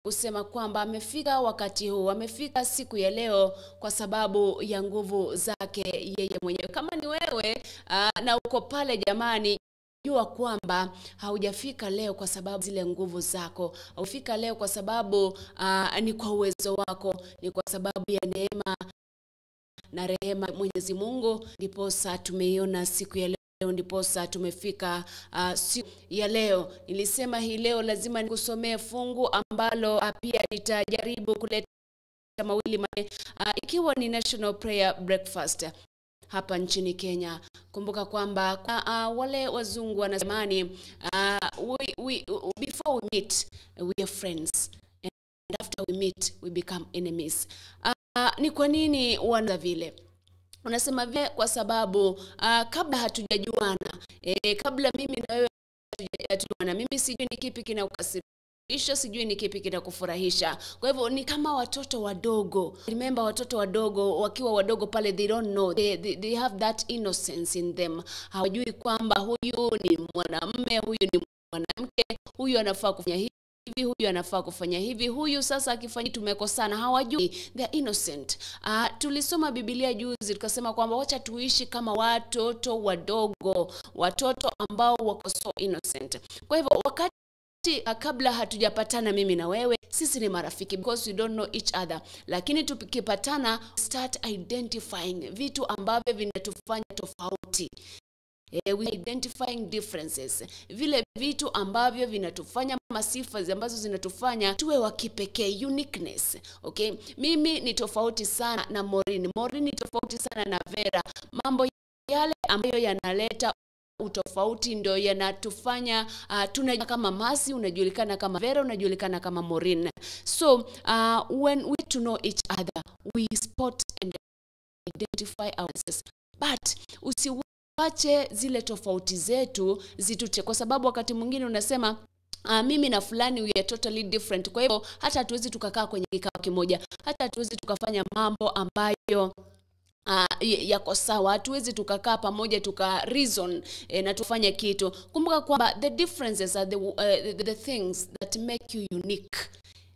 Kusema kwamba amefika wakati huu, amefika siku ya leo kwa sababu ya nguvu zake yeye mwenyewe. Kama ni wewe na uko pale jamani, jua kwamba haujafika leo kwa sababu zile nguvu zako. Haujafika leo kwa sababu ni kwa uwezo wako, ni kwa sababu ya neema na rehema Mwenyezi Mungu, ndiposa tumeiona siku ya leo, ndiposa tumefika siku ya leo. Nilisema hii leo lazima nikusomee fungu ambalo pia nitajaribu kuleta mawili manne, ikiwa ni National Prayer Breakfast hapa nchini Kenya. Kumbuka kwamba wale wazungu wanasemani, we, before we meet we are friends, and after we meet we become enemies. Ni kwa nini wana vile? Unasema vile kwa sababu kabla hatujajuana, kabla mimi na wewe hatujajuana, mimi sijui ni kipi kinakukasirisha, sijui ni kipi kinakufurahisha. Kwa hivyo ni kama watoto wadogo. Remember, watoto wadogo wakiwa wadogo pale, they don't know. They have that innocence in them. Hawajui kwamba huyu ni mwanamume, huyu ni mwanamke, huyu anafaa kufanya hivi, huyu anafaa kufanya hivi, huyu sasa akifanya tumekosana. Hawajui, they are innocent. Tulisoma Biblia juzi tukasema kwamba wacha tuishi kama watoto wadogo, watoto ambao wako so innocent. Kwa hivyo wakati kabla hatujapatana mimi na wewe, sisi ni marafiki because we don't know each other, lakini tukipatana, start identifying vitu ambavyo vinatufanya tofauti. We identifying differences, vile vitu ambavyo vinatufanya, masifa ambazo zinatufanya tuwe wa kipekee, uniqueness. Okay, mimi ni tofauti sana na Maureen, Maureen ni tofauti sana na Vera. Mambo yale ambayo yanaleta utofauti ndio yanatufanya tuna kama Masi, unajulikana kama Vera, unajulikana kama Maureen. So when we to know each other, we spot and identify ourselves, but usiwache zile tofauti zetu zitute, kwa sababu wakati mwingine unasema, mimi na fulani we are totally different, kwa hivyo hata hatuwezi tukakaa kwenye kikao kimoja, hata hatuwezi tukafanya mambo ambayo yako sawa, hatuwezi tukakaa pamoja tuka reason na tufanye kitu. Kumbuka kwamba the differences are the things that make you unique.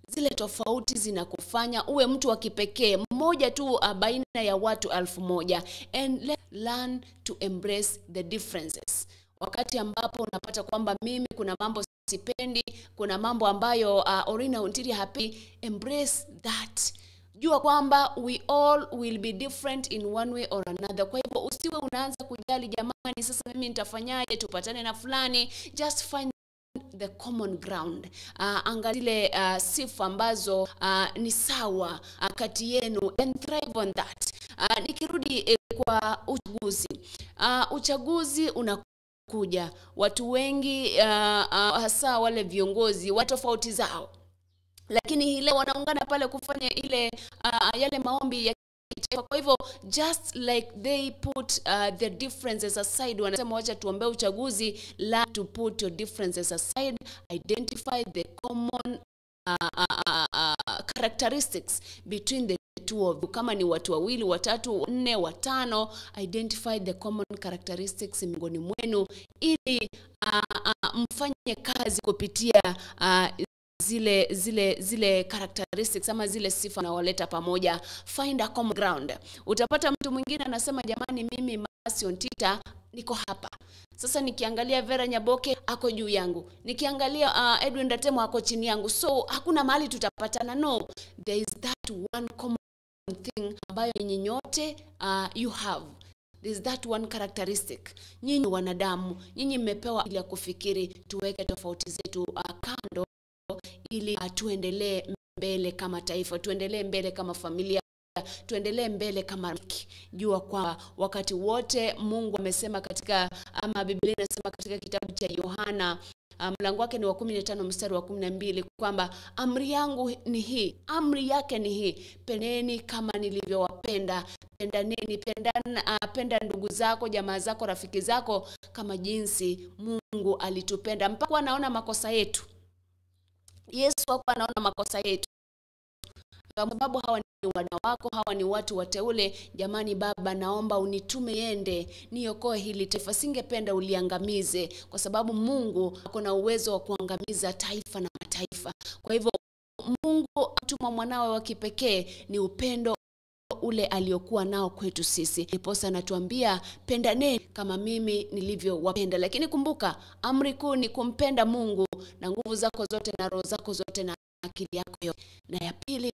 Zile tofauti zinakufanya uwe mtu wa kipekee, mmoja tu baina ya watu 1000. And let's learn to embrace the differences. Wakati ambapo unapata kwamba mimi kuna mambo sipendi, kuna mambo ambayo Orina Ontiri happy, embrace that. Jua kwamba we all will be different in one way or another. Kwa hivyo usiwe unaanza kujali, jamani, sasa mimi nitafanyaje, tupatane na fulani. Just find the common ground. Angalia sifa ambazo ni sawa kati yenu and thrive on that. Nikirudi kwa uchaguzi. Uchaguzi unakuja. Watu wengi, hasa wale viongozi wa tofauti zao, lakini hii leo wanaungana pale kufanya ile yale maombi ya kitaifa. Kwa hivyo just like they put their differences aside, wanasema wacha tuombe uchaguzi, learn to put your differences aside, identify the common characteristics between the two of you. Kama ni watu wawili, watatu, nne, watano, identify the common characteristics miongoni mwenu ili mfanye kazi kupitia zile characteristics ama zile sifa nawaleta pamoja. Find a common ground. Utapata mtu mwingine anasema, jamani, mimi Mercy Ontita niko hapa sasa, nikiangalia Vera Nyaboke ako juu yangu, nikiangalia Edwin Ratemo ako chini yangu, so hakuna mahali tutapatana. No, there is that one common thing ambayo nyinyi nyote you have. There's that one characteristic. Nyinyi wanadamu, nyinyi mmepewa ili ya kufikiri, tuweke tofauti zetu kando ili tuendelee mbele kama taifa, tuendelee mbele kama familia, tuendelee mbele kama rafiki. Jua kwamba wakati wote Mungu amesema katika, ama Biblia inasema katika kitabu cha Yohana, mlango wake ni wa 15 mstari wa 12, kwamba amri yangu ni hii, amri yake ni hii, pendeni kama nilivyowapenda. Pendaneni, penda ndugu zako, jamaa zako, rafiki zako kama jinsi Mungu alitupenda. Mpaka anaona makosa yetu. Yesu hakuwa anaona makosa yetu, kwa sababu hawa ni wana wako, hawa ni watu wateule. Jamani Baba, naomba unitume yende niokoe hili taifa, singependa uliangamize, kwa sababu Mungu ako na uwezo wa kuangamiza taifa na mataifa. Kwa hivyo Mungu atuma mwanawe wa kipekee ni upendo ule aliokuwa nao kwetu sisi. Ndiposa anatuambia pendaneni kama mimi nilivyowapenda. Lakini kumbuka, amri kuu ni kumpenda Mungu na nguvu zako zote na roho zako zote na akili yako yote. Na ya pili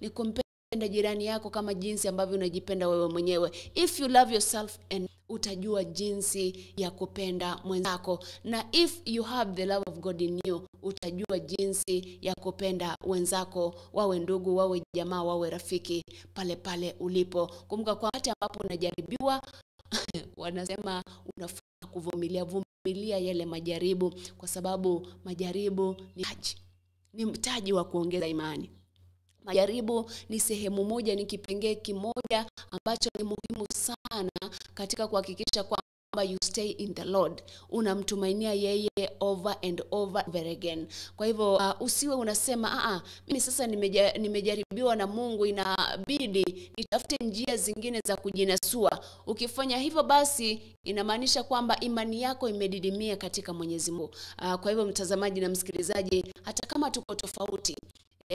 ni kumpenda jirani yako kama jinsi ambavyo unajipenda wewe mwenyewe. If you love yourself and utajua jinsi ya kupenda mwenzako, na if you have the love of God in you, utajua jinsi ya kupenda wenzako, wawe ndugu, wawe jamaa, wawe rafiki, pale pale ulipo. Kumbuka kwa wakati ambapo unajaribiwa wanasema unafaa kuvumilia, vumilia yale majaribu, kwa sababu majaribu ni taji, ni mtaji wa kuongeza imani. Majaribu ni sehemu moja, ni kipengee kimoja ambacho ni muhimu sana katika kuhakikisha kwamba you stay in the Lord, unamtumainia yeye over and over again. Kwa hivyo usiwe unasema mimi sasa nimejaribiwa na Mungu, inabidi nitafute njia zingine za kujinasua. Ukifanya hivyo basi inamaanisha kwamba imani yako imedidimia katika Mwenyezi Mungu. Kwa hivyo mtazamaji na msikilizaji, hata kama tuko tofauti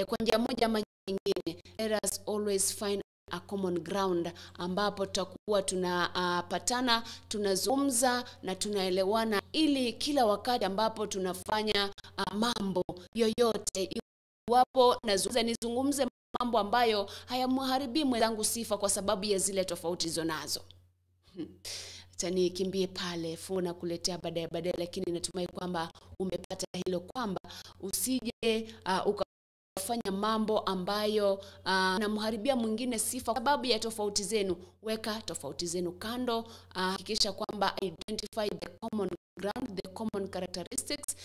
kwa njia moja ama nyingine, let us always find a common ground ambapo tutakuwa tunapatana, tunazungumza na tunaelewana, ili kila wakati ambapo tunafanya mambo yoyote, iwapo nazungumza, nizungumze mambo ambayo hayamharibii mwenzangu sifa kwa sababu ya zile tofauti zonazo. Acha nikimbie pale na kuletea baadaye baadaye, lakini natumai kwamba umepata hilo, kwamba usije ukafanya mambo ambayo namharibia mwingine sifa kwa sababu ya tofauti zenu. Weka tofauti zenu kando, hakikisha kwamba identify the common ground, the common characteristics,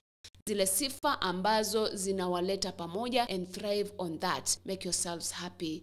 zile sifa ambazo zinawaleta pamoja, and thrive on that. Make yourselves happy.